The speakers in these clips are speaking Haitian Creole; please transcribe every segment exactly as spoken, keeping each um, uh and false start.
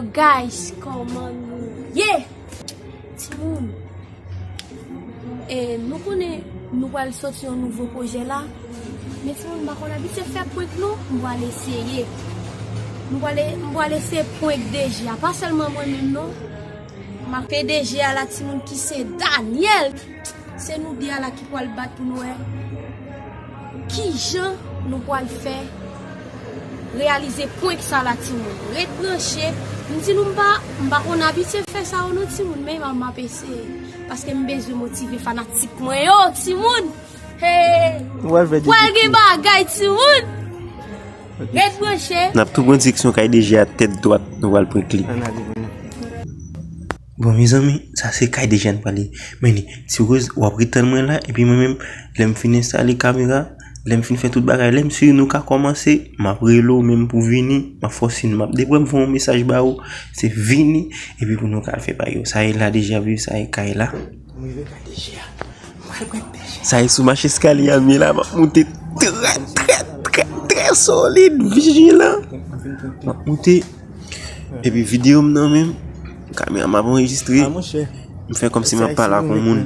Guys, kòman nou ye? Timoun, e, nou konnen nou pral soti yon nouvo pwojè la. Men timoun, m pa konn abitye fè prank non, m pral eseye. M pral, m pral eseye prank D J a, pa sèlman mwen menm non. M ap P D G a la timoun ki se Daniel. Se nou de a la ki pral bat pou nou wè kijan nou pral fè reyalize prank sa la timoun. Ret branche. M di nou m pa, m pa konn abitye fè sa yo non timoun, men m ap eseye. Paske m bezwen motive fanatik mwen yo timoun. Hey! Pral gen bagay timoun. Ret branche. N ap tou pran direksyon kay D J a tèt dwat, nou pral prank li. Bon, mezanmi, sa se kay D J a n prale. Men li, Ti Rose, w ap ret tann mwen la, epi mwen menm, lè m fin enstale kamera, lè m fin fè tout bagay, lè m si nou ka kòmanse, m ap rele w menm pou vini, m ap fè w siy, m ap depi m voye yon mesaj ba ou, se vini, epi pou nou ka al fè bagay yo. Sa e la D J a viv, sa e kay la. M rive kay D J a. Sa e sou mach eskalye a m ye la, m ap moute trè, trè, trè, trè solid, vijilan. M ap moute. Epi videyo m nan menm, kamera m ap anrejistre. M fè kòmsi m ap pale ak yon moun.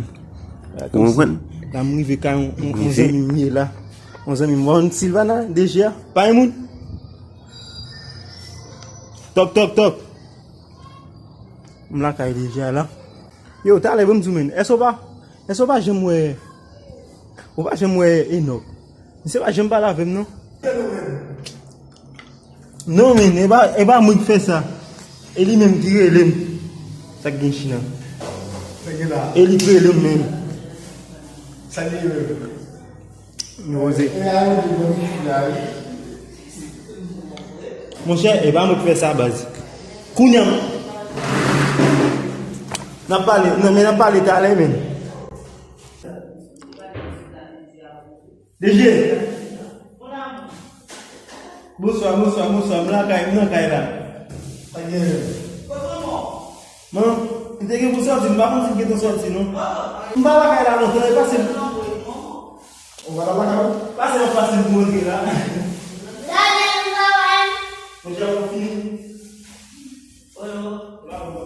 Ou konprann? La m rive kay yon, yon, yon zanmi m ye la. Yon zanmi m, bon, Silvana, D J a, pa yon moun. Top, top, top. M lakay D J a la. Yo, talè, ban m di w, men. Èske w pa, èske w pa janm wè, ou pa janm wè Enòk? Misye pa janm pale avè m, non. Non, men, e pa, e pa mwen ki fè sa. E li menm ki rele m. Sa k gen China? E li k rele m, men. Sa k gen? Monchè, e pa mwen k fè sa, baz. Kounye a, n ap pale, non, men n ap pale talè, men. D J. Bonswa, bonswa, bonswa. M lakay, m lakay la. Sa gen? Man, m te gen pou sòti, m pa konn si m gentan sòti, non. M pa lakay la lontan, e pase. Ou pa lakay ou? Pase yon fasil pou antre la. Daniel, ou travay? Monchè, ou fini? Daniel, ou travay?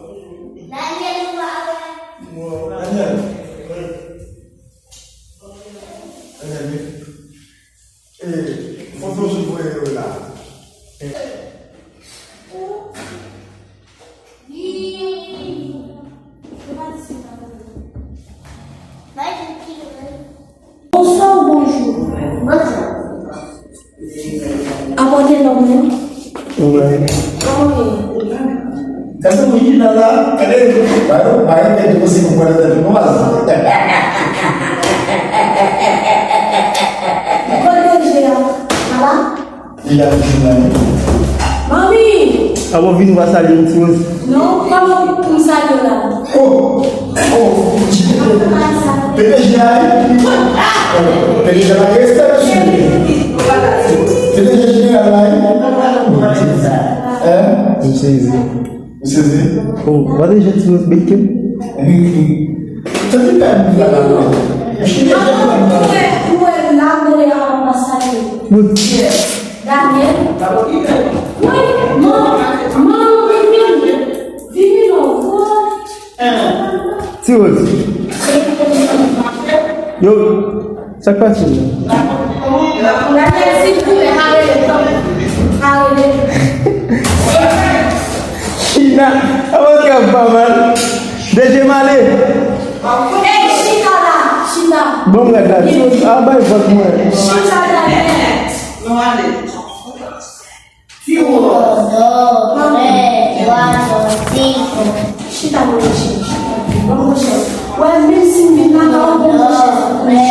Daniel. Daniel, men. E, foto sou voye yo la. Bonswa ou bonjou? Bonjou. Apòte nòm nan. Wi. Kòman w ye? Èske ou vin la la? Gade, ba yo, ba yo, men depoze pou pran nan tèt nou. Kote D J a? Ala? Li la toujou la. Manmi! Avan w vini, w pa salye m, Ti Rose? Non, kòman pou m salye w la? Oh! Oh! P D G a, wi. Oh, P D G a pa gen respè, mesye. P D G jeneral la, wi. Hein? M sezi. Ou sezi? Oh, w ap deja Ti Rose beke m? Epi, sa te fè m la la. Ou wè, ou wè la, mwen a pa salye. Mon Dieu. Daniel. Wi, man, man, vini, vini non, wi. Ti Rose. Yo, sa k pase la? Daniel, silvouplè, pa rele, pa rele. China, avoka pa mal. D J m ale. Ey, chita la, chita. Bon, gad la, Ti Rose, a bay vant mwen. Chita la, nou ale. Ti Rose. Chita, mon chè, chita. Bon, mon chè. Wè, menm si m vin la, pa yon bon mon chè.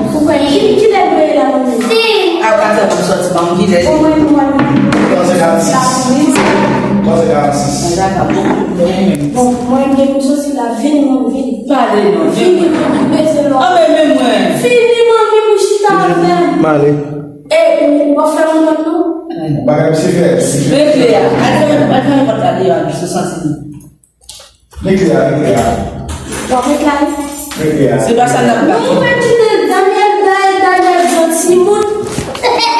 Ou kwè, ki, kilè nou ye la, nou menm? A, patè, m sòti, ban m gide. Bon, mwen, mwen. Twa sèk karannsis. Twa sèk karannsis. Bon, mwen, m gen pou sòti la, vini, mwen, vini. Pale non, vini, mwen, m bezwen lò. Anben, men mwen. Vini, manmi, pou chita avè m. M ale. E, ou, ou pa fè yon lòt non? Bagay misye fè, misye fè. Men kle a. Al fèmen, al fèmen pòt la deyò a, misye santi li. Men kle a, men kle a. W ap met la, wi? Men kle a. Se pa sa n ap gade. Nou pa kite Daniel bay, Daniel yon timoun. Ey, ey.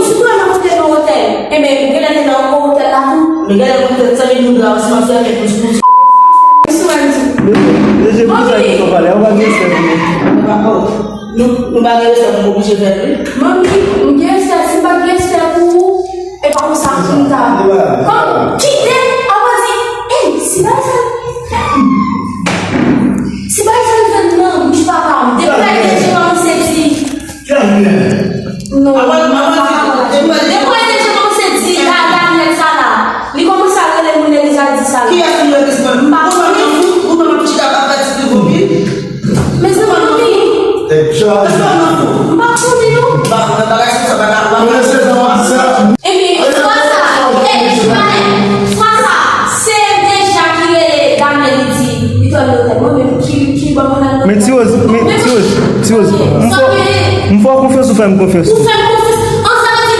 Mami, si w wè m ap monte nan otèl, enben, genlè te nan otèl la tou. Men genlè mwen te sanble nou dwe ansanm se avèk nou sou. Sou Andy. Mesye, mesye, poukisa ki fò pale? Ou pa gen respè pou mwen. Nou, nou pa gen respè pou mwen, oblije fè, wi. Mami, m gen respè, si m pa gen respè pou ou, e pa konsa pou m ta. Kòm, kite, avan di, ey, si pa sa, si pa sa, l fè nan bouch papa m, depi lè deje kòmanse di. Non. Avan, avan di, depi lè deje kòmanse di, la, la, nèg sa la. Li kòmanse al rele moun legliz al di sa la. Kiyès moun legliz mwen? M pa konnen. Ou pa chita pa fè ti vomi. Mezanmi, mami. Tèt chaje. M pa konnen non. Ba, nan bagay sa, sa pa ka. Ebyen, fwa sa, ey, fwa sa, se deja ki rele Damien, li di, li tòl lotèl. Mwen menm ki, ki ban mwen nan lotèl. Men Ti Rose, men Ti Rose, Ti Rose, m fè, m fè w konfyans, ou fè m konfyans. Ou fè m konfyans. An sa vle di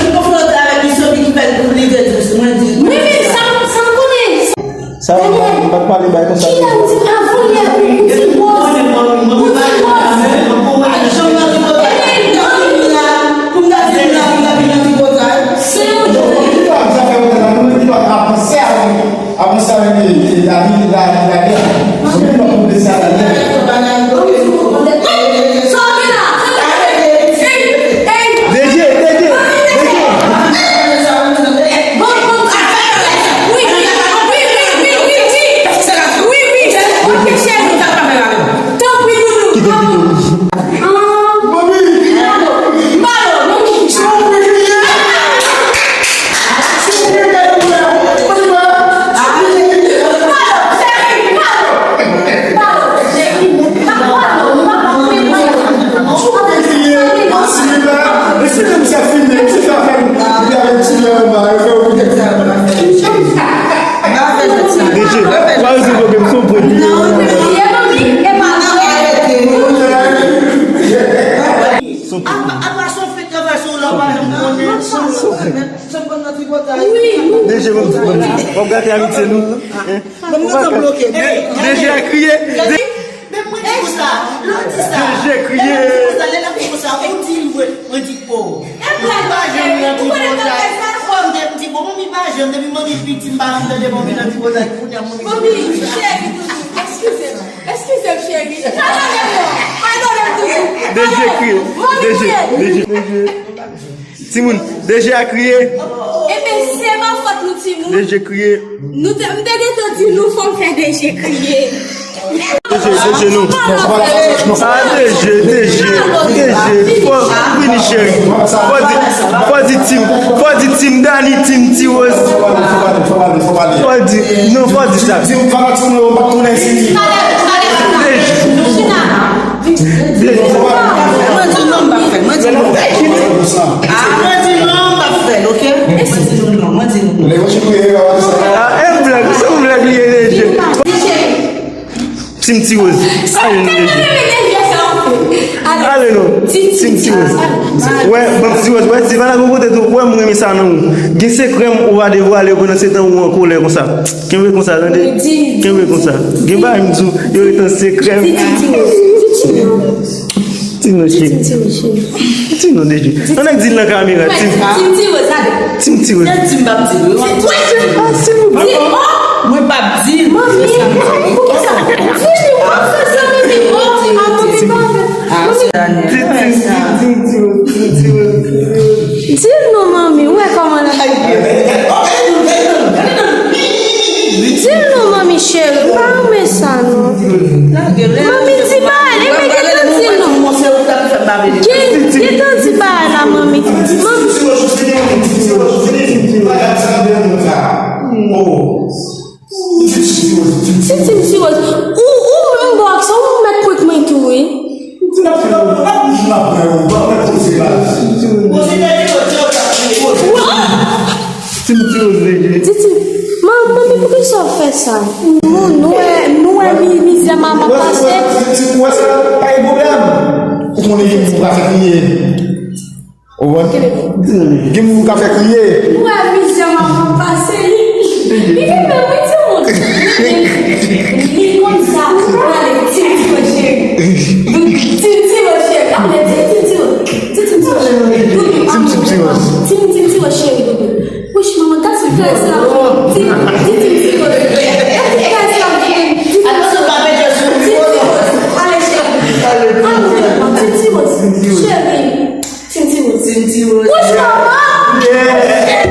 ki konfwonte avèk misyon li ki fè l pou li te di mwen di. Wi, men sa, sa m konnen. Sa, m pa, m pa t pale bay konsa. Kilè ou di avan yè, ou di pòz. Ou di pòz. Jan nan tripotay la, pou m ta di la, pou m ta vin nan tripotay. Se yon jwèt. Ki pa zafè ou la, nou ki pa avanse avèk, avanse avèk, eh, eh, la vi, la, la, la, la. Mwen pa konn de sa la. Sa w gen la? Hey, hey. D J, D J, D J. D J, pa rezoud pwoblèm, se yon prank. Se yon prank. D J, ban m di, ban m di. W ap gate amitye nou. Hein? Ban m kontan bloke. D J a kriye. Men mwen di konsa, lè w di sa, D J kriye. Lè l ap di konsa, lè l ap di konsa, ou di l, mwen, mwen di, oh. Mwen pa janm nan tripotay. Kòm te m di, bon, manmi pa janm, depi manmi piti, m pa janm tande manmi nan tripotay. Kounye a, manmi. Manmi, cheri, doudou, eskize m. Eskize m, cheri. Pa gade m non. Pa gade m, doudou. D J kriye. D J, D J, D J. Timoun, D J a kriye. Ebyen, se pa fòt nou, timoun. D J kriye. Nou te, m te gentan di nou fò m fè D J kriye. D J, D J, non. Ah, D J, D J, D J, fò, vini, cheri. Fò di, fò di Tim, fò di Tim Dani, Tim Ti Rose. Fò di, non, fò di sa. D J. Mwen di non, m p ap fè l. Mwen di non. Ah, mwen di non, m p ap fè l, ok? Mwen di nou non, mwen di nou non. Ah, e yon blag, se yon blag li ye, D J. Tim Ti Rose. Ale non, D J. Ale non. Ti m ti Rose. Wè, ban m ti Rose. Wè, di pa la gon kote tou. Wè, m renmen sa nan ou. Gen sekrè m ou pa devwale pandan se tan ou an kolè konsa. Kenbe konsa, tande? Kenbe konsa. Gen bagay m di w, yo ret an sekrè. Di non, cheri. Di non, deje. Ann ak di l nan kamera. Ti m ti Rose, gade. Ti m ti Rose. Di m p ap di l. Ah, silvouplè. Di, oh! Mwen p ap di l. Manmi, poukisa? Di li, w ap fè sa, manmi. Oh, ah, manmi, pa fè. Ah, se Daniel. Di, di, di, di, di, di, di, di. Di l non, manmi, ou wè kòman l ap. Di l non, manmi cheri, m pa renmen sa non. Manmi, di bagay, e mwen gentan di l non. Gen, gentan di bagay la, manmi. Manmi. Ti Tim Siwoz, ou, ou menm bò ak sa, ou mèt kwit mwen tou, wi. Ti Tim Siwoz, vre. Ti Tim, man, manmi, poukisa w fè sa? Nou, nou wè, nou wè mi-, mizè manman pase. Ou wè sa, pa gen pwoblèm. Ou konnen gen moun ka fè kriye. Ou konprann? Gen moun ou ka fè kriye. Ou wè mizè manman pase, li, li vin menm wi timoun. Li konn sa, ale, ti, ti, mon cheri. Ti, ti, mon cheri. Ale, ti, ti, ti, ti, ti, mon cheri. Doudou, ti, ti, ti, mon cheri, doudou. Wouch, manman, gad ti kay sa. Ti, ti, ti, ti, mon cheri. Gad ti kay sa, ti, ti, ti, ale, cheri. Ale, ti, ti, mon cheri. Tintin Rose. Tintin Rose. Wouch manman! Yeah!